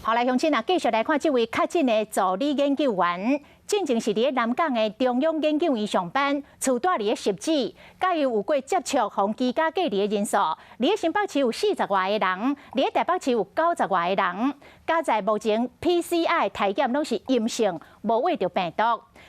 好來，鄉親啊，繼續來看這位確診的助理研究員，進前是佇咧南港的中央研究院上班，厝蹛佇咧汐止，佮伊有過接觸予居家隔離的人數，佇咧新北市有40外個人，佇咧台北市有90外個人，佳哉目前 PCR 篩檢攏是陰性，無秽著病毒。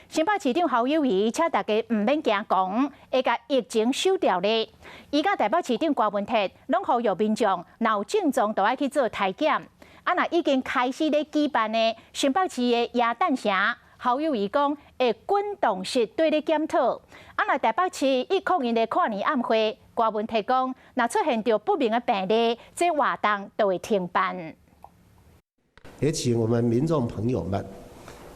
新北市長侯友宜請大家毋免驚狂，會共疫情收牢咧。伊佮台北市長柯文哲攏呼籲民眾，若有症狀就愛去做篩檢。啊！若已經開始咧舉辦的新北市的耶誕城，侯友宜講會滾動式綴咧檢討。啊！若台北市101的跨年晚會，柯文哲講，若出現著不明的病例，這活動就會停辦。也請我們民眾朋友們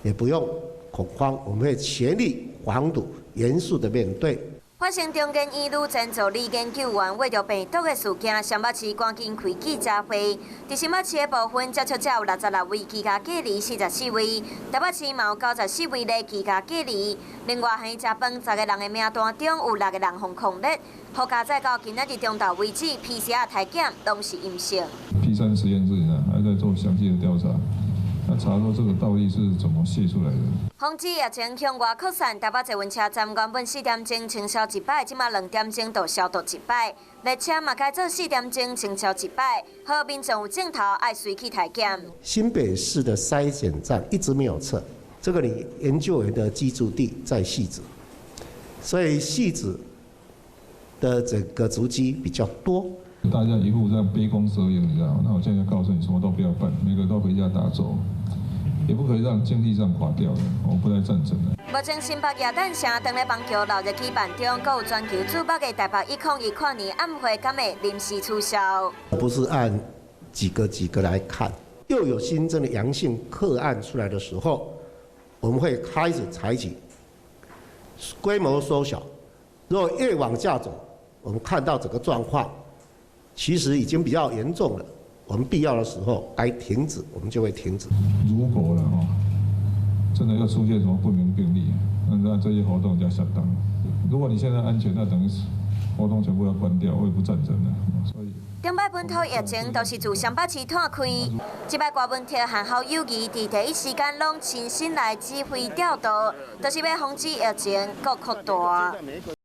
也不用恐慌，我們會全力防堵，嚴肅的面對。發生中研院女前助理研究員秽著病毒的事件，新北市趕緊開記者會。佇新北市的部分，接觸者有66位，居家隔離44位；台北市嘛有94位咧居家隔離。另外，還食飯10個人的名單中有六個人予匡列。好佳哉到今仔日中晝為止，PCR 篩檢攏是陰性。 P3實驗室呢，還在做詳細的調查。那查說這個到底是怎麼洩出來的？防止疫情向外擴散，台北捷運車站原本4點鐘清消一擺，這馬2點鐘就消毒一擺。列車嘛改做4點鐘清消一擺，予民眾有症頭愛隨去篩檢。新北市的篩檢站一直沒有撤，這個你研究員的居住地在汐止，所以汐止的這個足跡比較多。大家一副這樣杯弓蛇影，你知道嗎？那我現在告訴你，什麼都不要辦，每個都回家打坐，也不可以讓經濟上垮掉的，我不太贊成的。目前新北耶誕城當咧邦橋鬧熱舉辦中，閣有全球矚目的台北101跨年晚會，敢會臨時取消？不是按幾個幾個來看，又有新增的陽性個案出來的時候，我們會開始採取規模縮小。若越往下走，我們看到整個狀況其實已經比較嚴重了，我們必要的時候該停止，我們就會停止。如果了哈，真的要出現什麼不明病例，那這些活動就要下檔。如果你現在安全，那等於活動全部要關掉，我也不贊成的。所以，頂擺本土疫情都是自新北市湠開，這擺柯文哲和侯友宜佇第一時間攏親身來指揮調度，就是欲防止疫情閣擴大。